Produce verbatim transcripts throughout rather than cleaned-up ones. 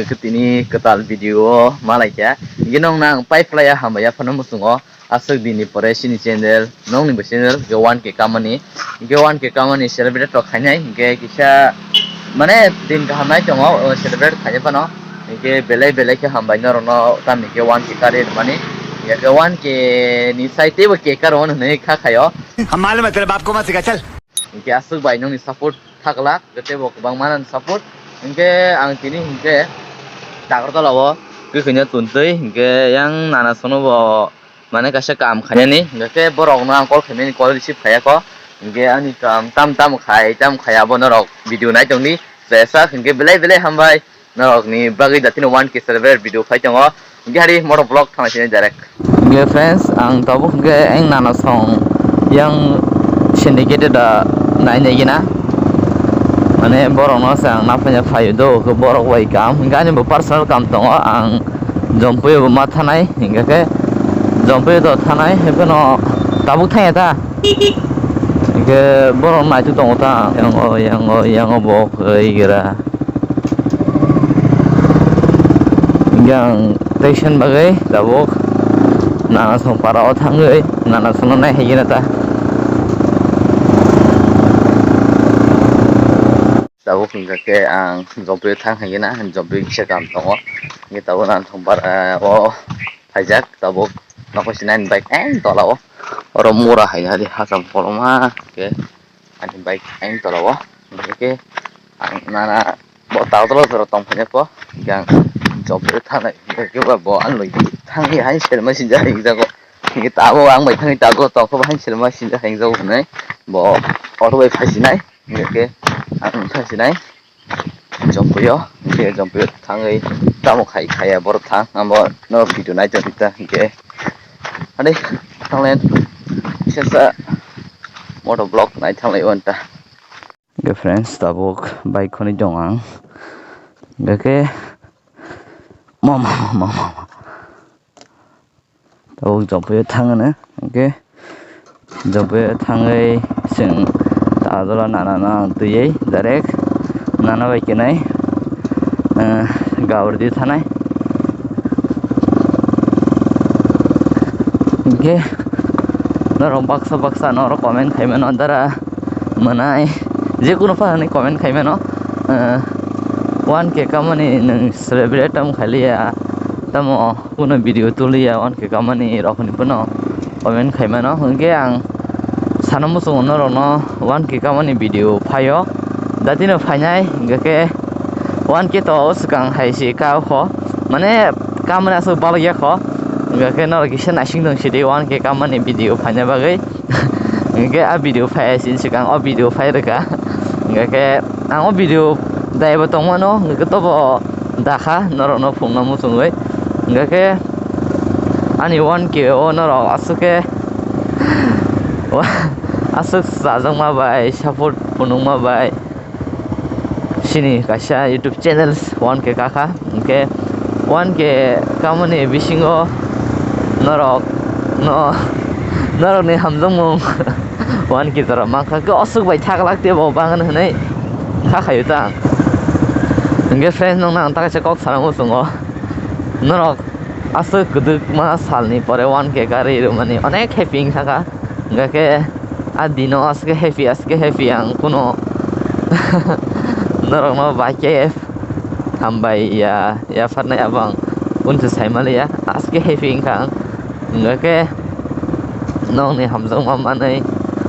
Tini kwtal video o malaikha. Hingke nong nang pai phlaiya hambai ya phano muchungo. Aswk dini pore chini channel, nongni bo channel, hingke one K kamani. Hingke one K kamani celebrate rok khainai, hingke kisa mane din kaham nai tongo, o celebrate khainai phano. Hingke belai belai khe hambai norokno tamni khe one K kari rwmani. Hingke one K ni sai teibo K karo hwnwi kha khaio. हम मालूम है तेरे बाप को मत सिखा चल। Hingke aswk bai nongni support thaklak, teibo kwbangma nani support. Hingke ang tini hingke Agartala o kwkhwino tuntwi, hingke yang nana sono bo mane kaisa kam khainani, hingke borokno ang call khaimani, call receive khaiya kho. Hingke ani kam tam tam khai, tam khai abo norok video nai tongdi. Jesa hingke belai belai hambai. Norokni bagwi datino one K celebrate video phai tongo. Hingke hari motor vlog thangna sini direct. Hingke friends, ang tabuk hingke eng nana song yang syndicated da nai nai gina. Mane borokno se ang naphanya phaio do, ke borok bai kam. Hingke ani bo personal kam tongo, ang Jompuyo bo ma thanai, hingke ke Jompuyo do thanai, hingke no tabuk thangya ta. Hingke borok naitu tongo ta, yang o, yang o, yang o bo khe gra. Hingke ang tei sen bagwi tabuk nana song para o thangwi nana song nai hai gina ta. Tabuk hingke ke ang Jompuyo thang hai gina, Jompuyo kisa kam tongo. Hingke tabuk nana song para o phaijak, tabuk nokho sinai bike eng tola o. Oro mura hai hadi hasam koloma ke. Ani bike ang tola o, hingke ang nana bo tawtolo jora tong phai ko, hingke ang job bai thanai, hingke ba bo ang loi thangwi hai selma sinja hingjago, hingke tabo ang bai thangwi tawtolo tong khe bo hai selma sinja hingjago hinwi bo auto bai phaisinai, hingke ang phaisinai. Jompuyo, hingke Jompuyo thangwi tamo khai khaiya borok thang, amo no video nai tongwi ta hingke. Ani thanglen sesa motor vlog nai thanglai wanta. Hingke friends, tabuk bike khoni dong ang. Hingke mama, mama, mama. Tabuk Jompuyo thangano, hingke Jompuyo thangwi chwng Agartala nana no ang twiwi direct nana bai khenai, eh, Gabardi thanai. Hingke norok baksa baksa norok comment khaimano dara mwnai, jekunu phalani comment khaimano, eh, one K kamani nwng celebrate tamo khailiya, tamo. Kuno video tuliya, one K kamani rok hwnwi phano comment khaimano, hwnkhe ang sana muchungo norokno one K kamani video phaio, datino phainai, hwnkhe one K to o swkang hai se ka kho, mane kamani aswk balokya kho, hwnkhe norok kisa naising tong sidi one K kamani video phaina bagwi, hwnkhe a video phai sini swkang o video phai rwkha, hwnkhe ang o video daibo tongmano, hwnkhe tobo. Dakha norokno phungna muchungwi. Hingkha khe ani one K o norok aswk khe aswk chajakma bai, support phunukma bai, chini kaisa YouTube channel one K kakha. Hingkhe one K kamani bisingo norok no, norokni hamjakmung one K jora mankha khe aswk bai thaglak tei bo bangani hwnwi kha khaio ta. Hingkhe friends, nokno ang ta kaisa kok sana muchungo. Norok aswk kwdwkma salni pore one K karwi rwmani onek happy wngkha kha. Hingkha khe a dino aswk happy, aswk happy ang kuno norokno bai khe hambai ya, yapharnai abo ang kunsa saimaliya, aswk happy wngkha ang. Hingkha khe nokni hamjakma manwi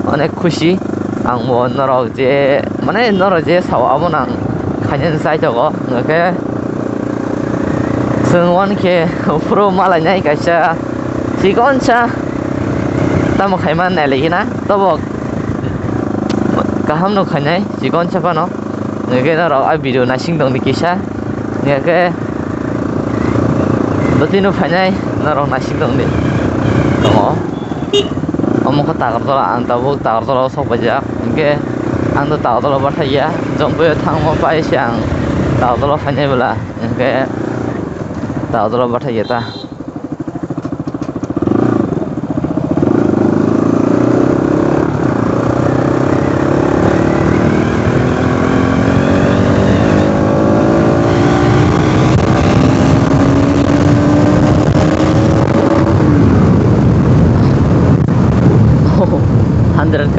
onek khusi. Ang bo norok je, mane norok je sao abono ang khainani chai tongo. Hingkha khe chwng one K phuru malainai kaisa chikonsa tamo khaima nailaikhe na, tobo kaham no khainai chikonsa phano. Hingkha khe norok a video naising tongdi kisa. Hingkha khe dotino phainai norok naising tongdi tongo. Omo khe Tagartala, ang tabuk Tagartala o sok paijak. Hingkhe ang do Tagartala bathai ya, Jompuio thangma pai se ang Tagartala phainai bwla. Hingkhe Tagartala bathai ya ta.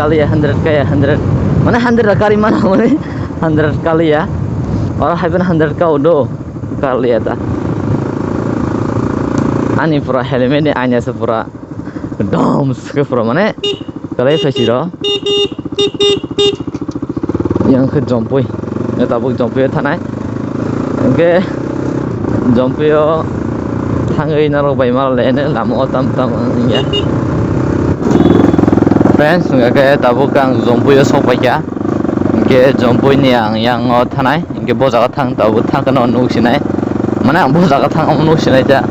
Kaliya hundred kaya hundred. Mane hundred kari mana mane hundred kaliya. Oro hai phano hundred ka udo. Kaliya ta. Ani pura helmet ni aina se pura dom se pura mane kalai phaisiro. Yang khe jompui. Tabuk jompui thanai. Hingke jompuio thangwi norok bai mal le ene lama o tam tam wngya. Friends, hingke tabuk ang jompuio sok paikha. Hingke jompui ni ang yang o thanai. Hingke bo jaga thang tabuk thang khe no nuk sinai. Mane ang bo jaga thang omo nuk sinai ta.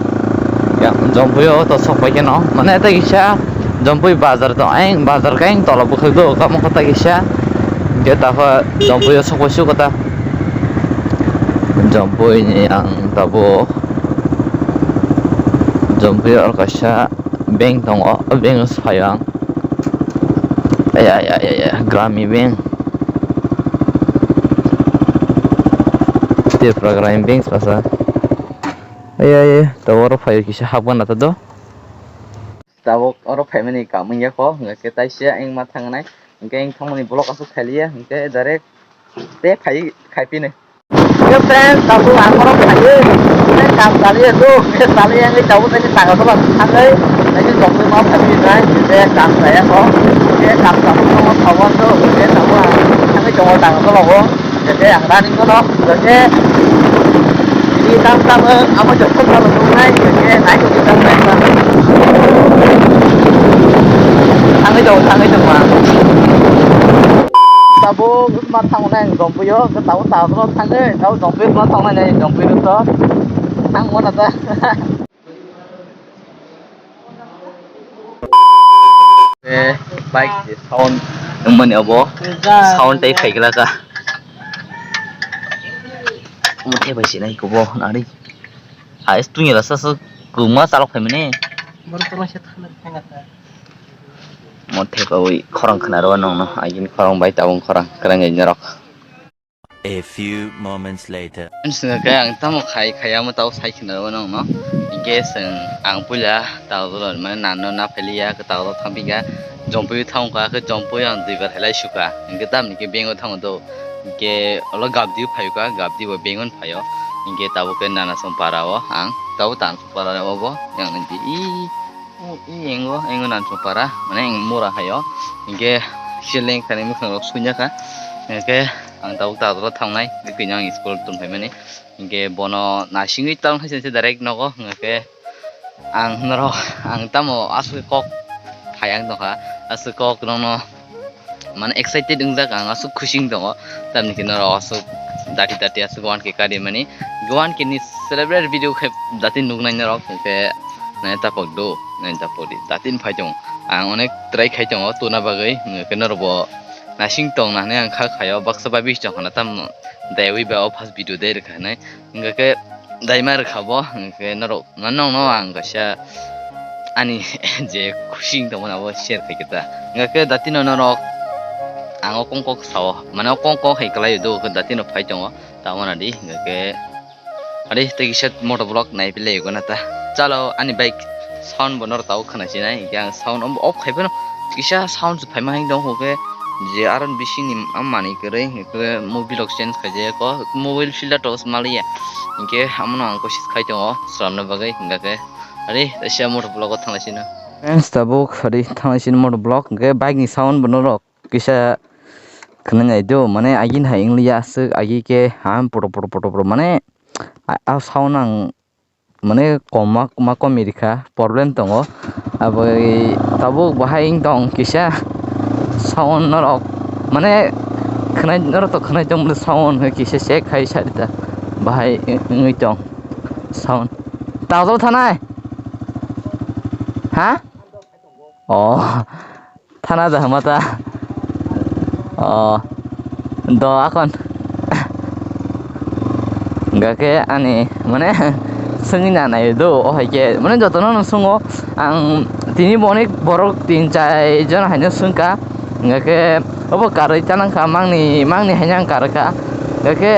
Ya, jompuio to sok paikha no. Mane ta kisa jompui bazar to ayang bazar khe ayang tola bwkhak do kamo kota kisa. Hingke ta khe jompuio sok paisuk kota. Jompui ni ang tabuk. Jompui oro kaisa bank tongo, o bank o sai ang. Aya, aya, aya, aya, Grami bank. Tripura Grami bank sasa. Aya, aya, tabuk oro phai kisa hapgana ta do. Tabuk oro phaimani kaam wngya kho, hwnkhe taisa wng ma thangnai, hwnkhe wng thangmani vlog aswk khailiya, hwnkhe direct tei phai khai pini. Hwnkhe friends, tabuk ang oro phaiwi, hwnkhe kaam chaliya do, hwnkhe chaliya wngwi tabuk taisa taka dola thangwi, taisa chokwi ma phaiwi nai, hwnkhe kaam chaya kho, hwnkhe kaam tabuk tongma thawan do, hwnkhe tabuk ang thangwi tongo taka dola o. Hingke ang running kono, hingke ini tam tam ang amo jokto kono nungnai, hingke nai ko kita nai ta. Thangwi tongo, thangwi tongo ang. Tabuk ma thango nai ang jompuio, ke tabuk tabuk thangwi, tabuk jompuio ma thango nai jompuio to. Thang mo na ta. Eh, bike je sound wngmani obo sound tei phaikla ka. Omo thai bai sinai kubo nari. Hai, stung ya lasa sa kuma talok phaimani. Borok tongma se thangna thangna ta. Mo thai bai khorang khna ro nong no. Agini khorang bai tabung khorang kwrang norok. A few moments later. Swngo khe ang tamo khai khai amo tao sai khna rw nong no. Hingke chwng ang puila tao dolo mane nano na phailiya khe tao thang phi kha. Jompui thang kha khe jompui ang duibar helai sukha. Hingke tamni khe bengo thango do. Hingke olo gabdi phaio kha, gabdi bo bengon phaio. Hingke tabuk khe nana song para o ang tao tan song para o bo yang nang di i. Engo, engo Nansopara, mane eng mura hayo. Hingke seleng khani mwkhang rok sunya kha. Hingke ang tabuk ta thangnai, hingke kini ang school tong phaimani. Hingke bono nasingwi tang hai se direct nogo, hingke ang norok, ang tamo aswk kok phai ang tongkha, aswk kok nokno. Mane excited wngjak ang, aswk khusi wng tongo, tamni khe norok aswk dati dati aswk one K kari mani, one K ni celebrate video khe dati nuknai norok, hwnkhe nai tapok do, nai tapok di, dati phai tongo, ang onek try khai tongo tuna bagwi, hwnkhe norok bo nasing tong nani ang kha khaio, baksa bai bisi tong khana tam daiwi ba o first video dai rwkha hinai, hwnkhe daima rwkha bo, hwnkhe norok. Mano no ang kaisa ani je khusi wng tongmani abo share khai khe ta. Hingkha khe dati no norok ang o kong kok sao, mane o kong kok hai kwlai do khe dati no phai tongo, tamo na di hingkha khe ari tei kisa moto vlog nai pile go na ta. Chalo ani bike sound bo norok tao khwna sinai, hingkhe ang sound off khai phano kisa sound se phaima hai tong khe je aron bising ni manwi kwrwi hingkhe movie rok change khai jaya kho, mobile filter rok se maliya. Hingke amo no ang kosis khai tongo swnamna bagwi, hingkha khe ari teisa motor block o thanglai sino. Friends, tabuk ari thanglai sino motor block, hingke bike ni sound bo norok kisa khwnai nai do, mane agini hai wng liya aswk, agi khe ham poto poto poto poto, mane a, a sound ang mane kom ma, ma kom rikha, problem tongo. Aboni tabuk bahai wng tong kisa sound norok, mane khwnai norok to khwnai tong sound kisa check khai sa rita bahai wngwi tong sound. Tazol thanai? Ha? Oh, thana da hama ta. Oh, do akon. Hingkha khe ani mane swngwi na nai do, o hai khe mane jotono no swngo ang tini bo onek borok tin char jon haino swngkha. Hingkha khe obo karwi tanang kha mangni, mangni haino ang karwi kha. Hingkha khe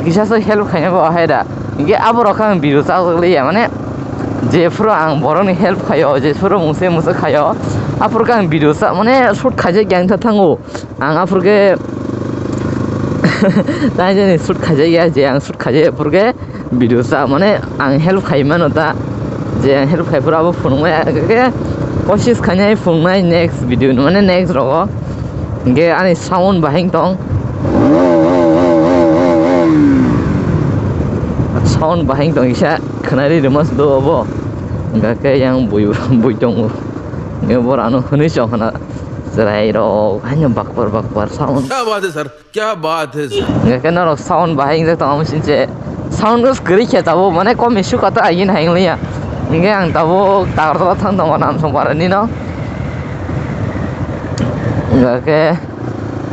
kisa se help khaina bo hai da. Hingkhe aborok khe ang video chajak liya mane. Jephuru ang borokni help khaio, jephuru mungsa mungsa khaio, Aphuru khe ang video sa, mane, shoot khaijak ya wngkha thango. Ang aphuru khe tai jani shoot khaijak ya, je ang shoot khaijak aphuru khe video sa, mane, ang help khai mano ta. Je ang help khai phuru abo phunukmaya khe kosis khainai phunuknai next video, mane, next rogo. Hingke ani sound bahing tong. Sound bahing tong kisa khwnari rwma se do obo. Hingka khe yang bui, bui tongo. Hingke bor ano hwnwi chong khna chwrai rok haino bakpar bakpar sound. क्या बात है सर, क्या बात है sir. Hingke norok sound bahai wngjak tongo, machine se sound go kwrwi khe tabuk, mane kom issue kata ayin hai wngliya. Hingke ang tabuk Tagarjala thang tongo Namsong para ni no. Hingke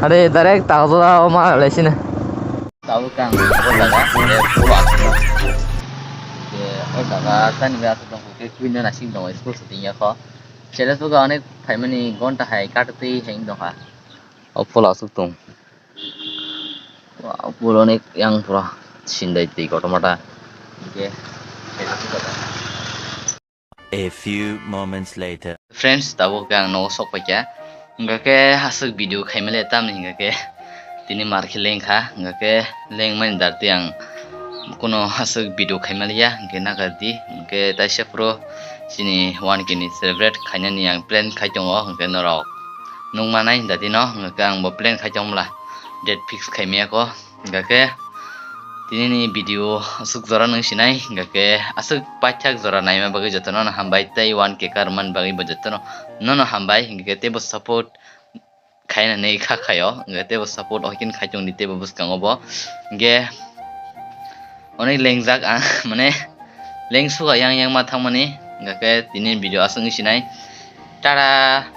are direct Tagarjala o ma lai sini. Tabuk ang o jaga, eh, pura aswk. Ke o jaga tani aswk tong khe kwino nasing tongo school shooting ya kho. Sere suga onek phaimani gonta hai katwi hai wng tongkha. O phola aswk tong. Wow, pura onek yang pura sindai twi kotorma ta. Hingke sere suga ta. A few moments later. Friends, tabuk khe ang nogo sok paikha. Hingkha khe aswk video khaimaliya tamni hingkha khe tini mar khe lengkha. Hingkha khe lengmani dar twi ang kuno aswk video khaimaliya, hingkhe nakardi. Hingkhe taisa phuru chini one K ni celebrate khainani ang plan khai tongo, hingkhe norok nukmanai hinda dino. Hingkha khe ang bo plan khai tongmla, date fix khaimaya kho. Hingkha khe tini ni video aswk jora nung sinai, hingkha khe aswk paithak jora naima bagwi jotono no hambai, tei one K karman bagwi bo jotono nono hambai, hingkha khe teibo support khainani kha khaio, hingkha khe teibo support oikin khai tongdi teibo bwskango bo. Hingkhe onek lengjak ang, mane lengsuka yang yang ma thangmani, hingkha khe tini ni video aswk wng sinai. Tada!